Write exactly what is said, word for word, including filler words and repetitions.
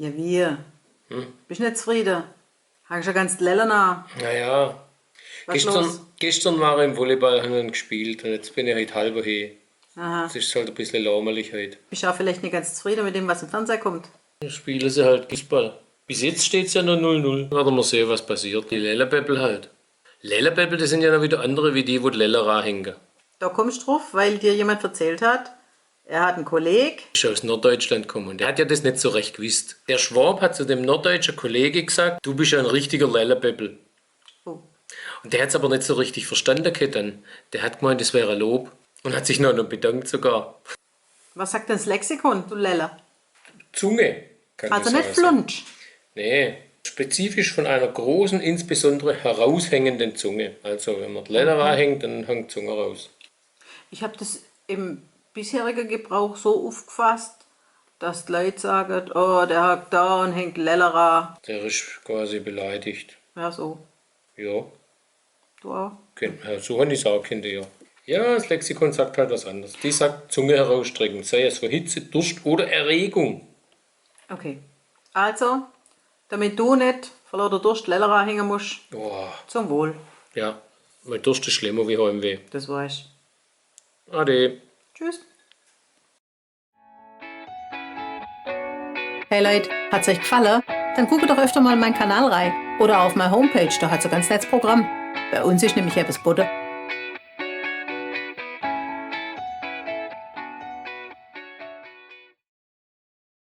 Ja, wie? Hm? Bist net zufriede? Hangsch schun ganz lella na. Na ja. Was los? Gestern, gestern war ich im Volleyball, han gespielt un jetzt bin ich halt halwer he. Aha. Es is halt e bissel lahmerlich halt. Bist auch vielleicht net ganz zufriede mit dem, was im Fernsehen kommt? Spiele se halt Fußball. Bis jetzt steht's ja noch null null. Werde mer sehe, was passiert. Die Lellerbebbel halt. Lellerbebbel, das sin ja noch wieder andere wie die, wo die Lellera hänge. Da kommst drauf, weil dir jemand verzählt hat, er hat en Kolleg. Is aus Norddeutschland kumme un der hat ja das net so recht gewisst. Der Schwab hat zu dem norddeutsche Kollege gesagt: „Du bist ja en richtiger Lellerbebbel.“ Oh. Un der hat's aber net so richtig verstande gehat dann. Der hat gemeint, das wär e Lob un hat sich noch, noch bedankt sogar. Was sagt denn das Lexikon zu Leller? Zunge, kann ich sagen. Also net Flunsch. Nee, spezifisch von einer großen, insbesondere heraushängenden Zunge. Also wenn mer die Lellera hängt, dann hängt die Zunge raus. Ich hab das im bisherigen Gebrauch so aufgefasst, dass die Leute sagen: „Oh, der hockt da un hängt Lellera.“ Der ist quasi beleidigt. Ja, so. Ja. Du auch? Kennt, ja, so han ich's auch kennt, ja. Ja, das Lexikon sagt halt was anderes. Die sagt Zunge herausstrecken, sei es vor Hitze, Durst oder Erregung. Okay. Also, damit du net vor lauter Durst Lellera hänge musst, boah, zum Wohl. Ja, weil Durst ist schlimmer wie Heimweh. Das weiß ich. Ade. Tschüss. Hey Leut, hat's euch gefallen? Dann guckt doch öfter mal in mein Kanal rein oder auf meine Homepage, da hat's e ganz nettes Programm. Bei uns ist nämlich etwas gebote.